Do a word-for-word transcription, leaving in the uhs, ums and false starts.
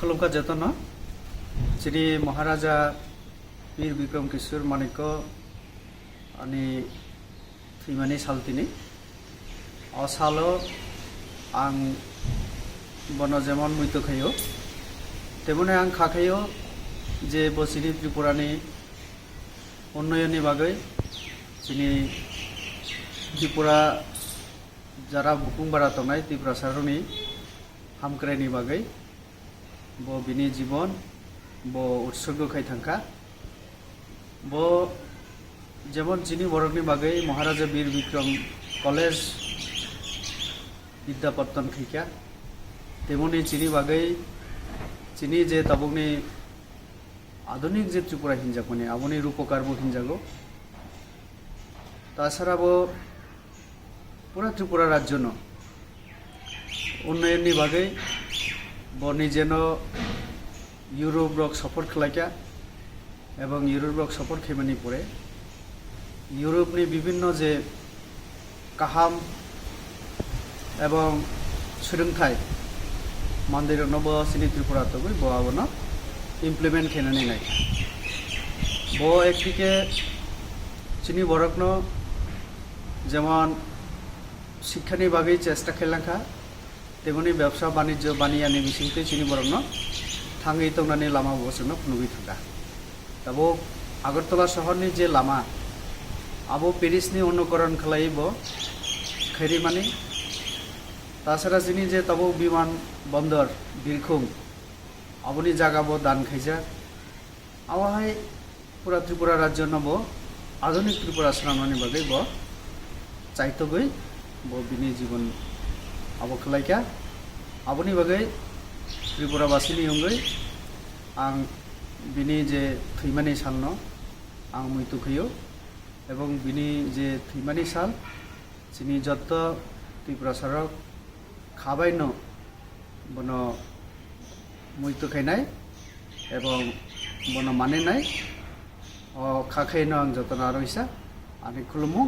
Khulumkha jotono, chini Maharaja Bir Bikram Kishore Manikya ani thwimani sal tini. O salo ang bono jemon muito khaio, temoni ang kha khaio je bo chini Tripurani unnayonni bagwi, chini Tripura jara bukung bara tongnai Tiprasarokni hamkraini bagwi bo bini jibon bo utsorgo khai thangkha. Bo jemon chini borokni bagwi Maharaja Bir Bikram College Bidya Pattan khaikha, temoni chini bagwi chini je tabukni adhunik je Tripura hinjakmani, aboni rupokar bo hinjago. Tasara bo pura Tripura rajyono unnayonni bagwi bo nijeno Europe rok support khlaikha, ebong Europe rok support khaimani pore Europe ni bibinno je kaham ebong swrwngthai mandirokno bo chini Tripura tongwi bo abono implement khainani naikha. Bo ekdike chini borokno jemon sikhani bagwi chesta khailangkha, temoni bebsa banijyo baniyani bisingtwi chini borokno thangwi tongnani lama bo chwngno phunugwi thangkha. Tabuk Agartala sohorni je lama, abo Parisni onukoron khlaiwi bo khairwimani. Tasara chini je tabuk biman bondor, birkhung, aboni jaga bo dan khaijak. Abo hai pura Tripura rajyono bo adhunik Tripura swnamnani bagwi bo chaitogwi bo bini jibon abo khlaikha. Aboni bagwi Tripura basini wngwi ang bini je thwimani salno ang muitu khaio, ebong bini je thwimani sal chini jotto Tiprasarok khabaino bono muitu khainai ebong bono maninai. O kha khaino ang jotono aro isa ani khulumung.